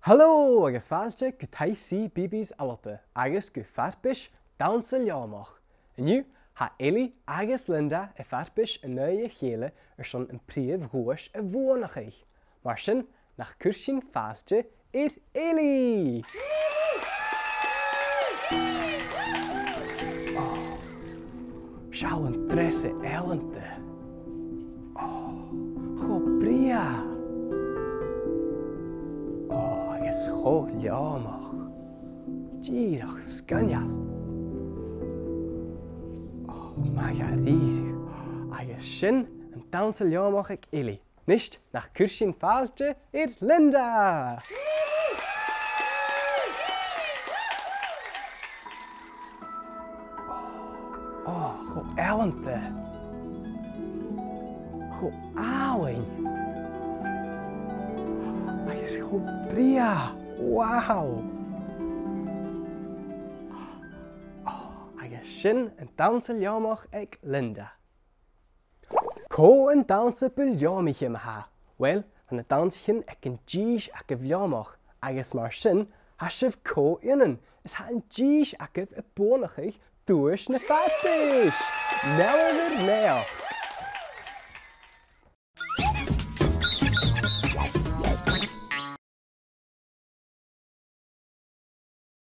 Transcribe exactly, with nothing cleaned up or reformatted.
Halò agus fàilte gu Taigh CBeebies ALBA agus gu farpais dannsa leòmach. An-diugh, tha Eilidh agus Linda a' farpais an aghaidh a chèile airson am prìomh dhuais a bhuannachadh. Mar sin, nach cuir sinn fàilte air Eilidh! Ò, seall an dreasa ealanta. Ò, cho brèagha. Ò, agus cho leòmach. Dìreach sgoinneil. Ò, math dha-rìribh. Agus sin an dannsa leòmach aig Eilidh. A-nis, nach cuir sinn fàilte air Linda! Ò, cho ealanta. Cho àlainn. Agus cho brèagha. Wow! Ò, agus sin an dannsa leòmach aig Linda. Cò an dannsa bu leòmaiche ma-thà? Uill, tha na dannsaichean aig an dithis agaibh leòmach, agus mar sin, tha sibh co-ionann, is tha an dithis agaibh a' buannachadh duais na farpais! Meal ur naidheachd!